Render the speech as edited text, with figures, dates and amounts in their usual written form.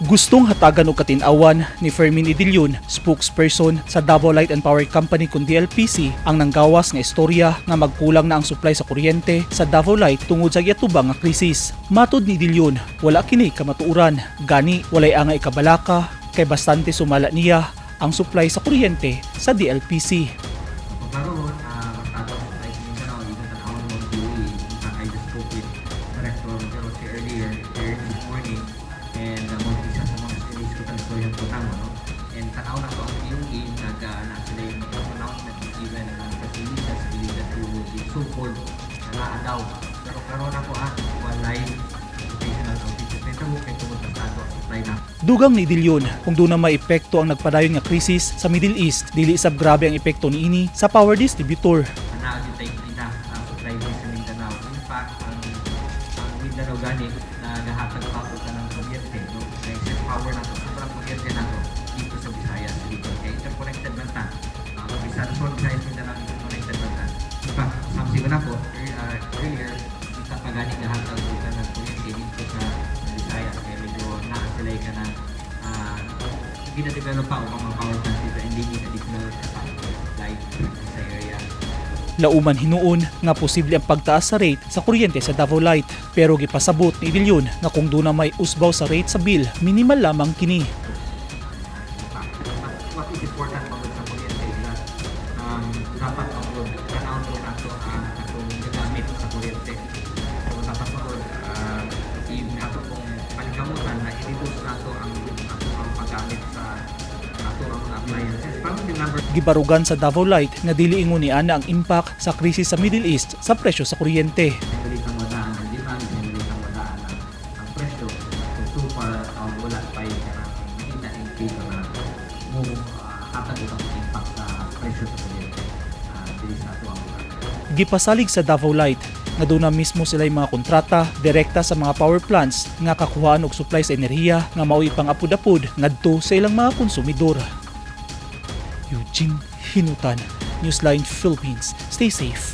Gustong hatagan og katin-awan ni Fermin Edillon, spokesperson sa Davao Light and Power Company kun DLPC, ang nanggawas nga istorya nga magkulang na ang supply sa kuryente sa Davao Light tungod sa giatubang nga krisis. Matod ni Edillon, wala kini kamatuoran. Gani walay angay ikabalaka kay bastante sumala niya ang supply sa kuryente sa DLPC. Pagkaroon, bastado ang supply sa Mindanao, even tan-awon mo ang DOE. In fact, I just spoke with Director Monteroche earlier, earlier this morning, and mo isa sa mga release ko istorya ko tamo, no? And tanaw na to ang DOE, nag, na sila yung mga announcement, even ang mga press releases related to the so-called naa daw. Pero karon ako ha, walay rotational outages. Nahitabo kay tungod bastado ang supply na. Dugang ni Edillon, kung duna may epekto ang nagpadayon nga krisis sa Middle East, dili sab grabe ang epekto niini sa power distributor. Naa gyud tay enough supply din sa Mindanao. In fact, ang Mindanao gani nagahatag pa og kanang kuryente, no? Kay excess power nato, sobrang kuryente nato dito sa Visayas dito. Kay interconnected man ta. Visayas, Luzon, Visayas, Mindanao, interconnected man ta. In fact, samsi ko nako earlier, kita pa gani gahatag og kanang kuryente dito sa Visayas kay medyo naa sila kanang gina-develop pa og mga power plants dito and they need additional capacity supply sa area. Lauman hinuon nga posible ang pagtaas sa rate sa kuryente sa Davao Light. Pero gipasabot ni Edillon nga kung duna may usbaw sa rate sa bill, minimal lamang kini. But what is important pagod sa kuryente is that dapat pagod tanaw mo nato ang atong gagamit sa kuryente. So dapat pagod in ato kong paningkamutan na i-reduce nato ang ato ang paggamit sa ato ang mga appliances. Parang the number Gibarugan sa Davao Light nga dili ingon ni ana ang impact sa krisis sa Middle East sa presyo sa kuryente. Dili wadaan ang demand, dili wadaan ang presyo. So, so far, wala pa yung kanang mahina indicator na mo hatag og ang impact sa presyo sa kuryente diri sa ato ang lugar. Gipasalig sa Davao Light nga duna mismo sila mga kontrata direkta sa mga power plants nga kakuhaan og supply sa enerhiya nga mao'y pang-apod-apod ngadto sa ilang mga konsumidor. Eugene Hinutan, Newsline Philippines. Stay safe.